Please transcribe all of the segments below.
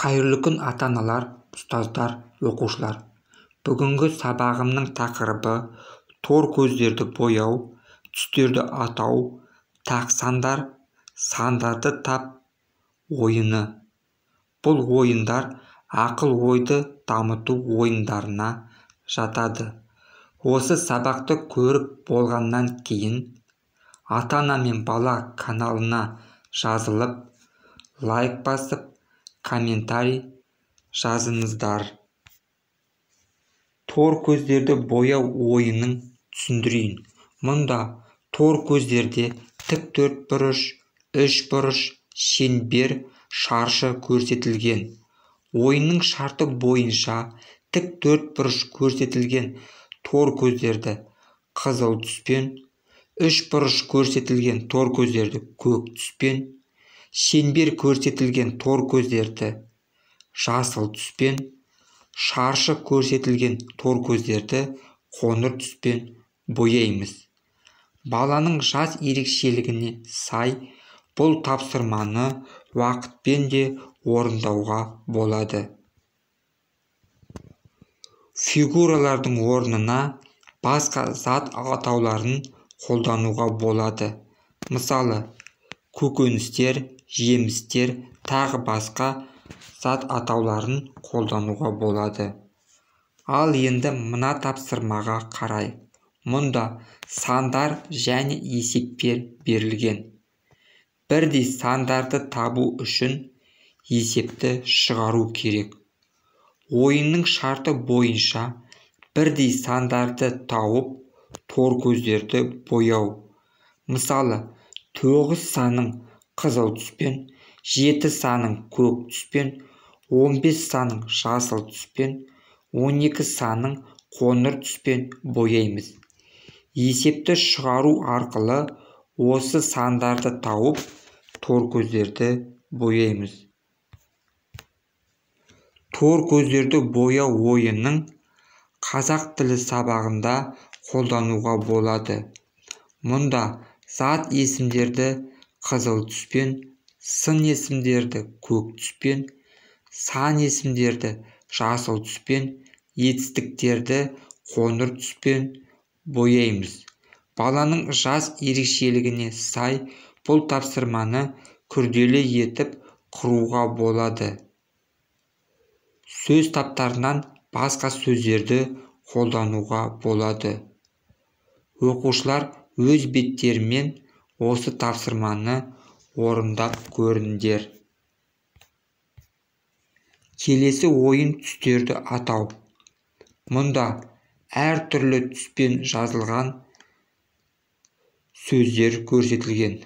Қайырлы күн, ата-аналар, ұстаздар, оқушылар. Бүгінгі сабағымның тақырыбы тор көздерді бояу, түстерді атау, тақ сандар, сандарды тап ойыны. Бұл ойындар ақыл-ойды дамыту ойындарына жатады. Осы сабақты көріп болғаннан кейін ата-ана мен бала каналына жазылып, лайк басып, комментарий жазыңыздар. Тор көздерді бояу ойынын түсіндірейін. Мұнда тор көздерде тік төрт бұрыш, үш бұрыш, шеңбер, шаршы көрсетілген. Ойынның шарты бойынша тік төрт бұрыш көрсетілген тор көздерді қызыл түспен, үш бұрыш көрсетілген тор көздерді көк түспен, шеңбер көрсетілген тор көздерді жасыл түспен, шаршы көрсетілген тор көздерді қоңыр түспен бояймыз. Баланың жас ерекшелігіне сай бұл тапсырманы уақытпен де орындауға болады. Фигуралардың орнына басқа зат атауларын қолдануға болады. Мысалы, көкөністер, жемістер, тағы басқа зат атауларын қолдануға болады. Ал енді мына тапсырмаға қарайық. Мұнда сандар және есептер берілген. Бірдей сандарды табу үшін есепті шығару керек. Ойынның шарты бойынша бірдей сандарды тауып, тор көздерді бояу. Мысалы, 9 санын қызыл түспен, 7 санын көк түспен, 15 санын жасыл түспен, 12 санын қоңыр түспен бояймыз. Есепті шығару арқылы осы сандарды тауып, тор көздерді бояймыз. Тор көздерді бояу ойынын қазақ тілі сабағында қолдануға болады. Мұнда зат есімдерді қызыл түспен, сын есімдерді көк түспен, сан есімдерді жасыл түспен, етістіктерді қоңыр түспен бояймыз. Баланың жас ерекшелігіне сай бұл тапсырманы күрделі етіп құруға болады. Сөз таптарынан басқа сөздерді қолдануға болады. Оқушылар өз беттерімен осы тапсырманы орындап көріңдер. Келесі ойын түстерді атау. Мұнда әртүрлі түспен жазылған сөздер көрсетілген.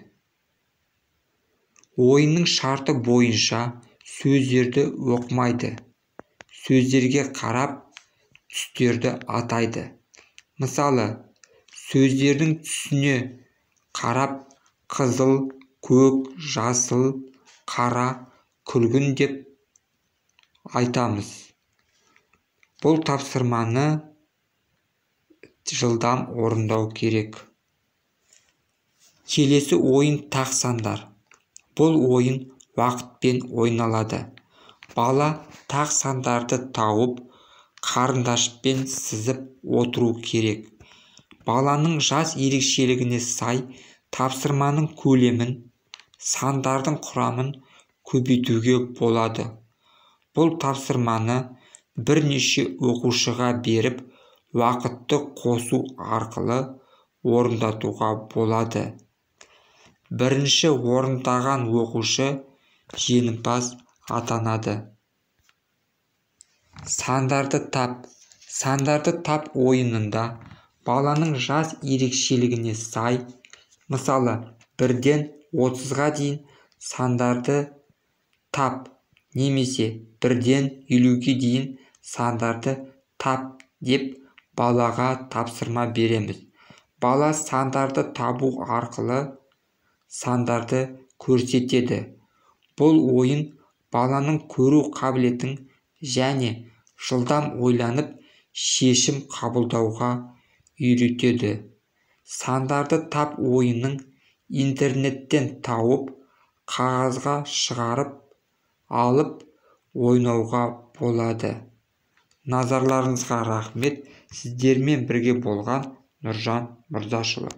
Ойынның шарты бойынша сөздерді оқымайды. Сөздерге қарап түстерді атайды. Мысалы, сөздердің түсіне қарап қызыл, көк, жасыл, қара, күлгін деп айтамыз. Бұл тапсырманы жылдам орындау керек. Келесі ойын тақ сандар. Бұл ойын уақытпен ойналады. Бала тақ сандарды тауып, қарындашпен сызып отыру керек. Баланың жас ерекшелігіне сай тапсырманың көлемін, сандардың құрамын көбейтуге болады. Бұл тапсырманы бірнеше оқушыға беріп, уақытты қосу арқылы орындатуға болады. Бірінші орындаған оқушы жеңімпаз атанады. Сандарды тап. Сандарды тап ойынында баланың жас ерекшелігіне сай, мысалы, 1-ден 30-ға дейін сандарды тап немесе 1-ден 50-ге дейін сандарды тап деп балаға тапсырма береміз. Бала сандарды табу арқылы сандарды көрсетеді. Бұл ойын баланың көру қабілетін және жылдам ойланып шешім қабылдауға үйретеді. Сандарды тап ойынын интернеттен тауып, қағазға шығарып алып, ойнауға болады. Назарларыңызға рахмет! Сіздермен бірге болған Нұржан Мырзашұлы.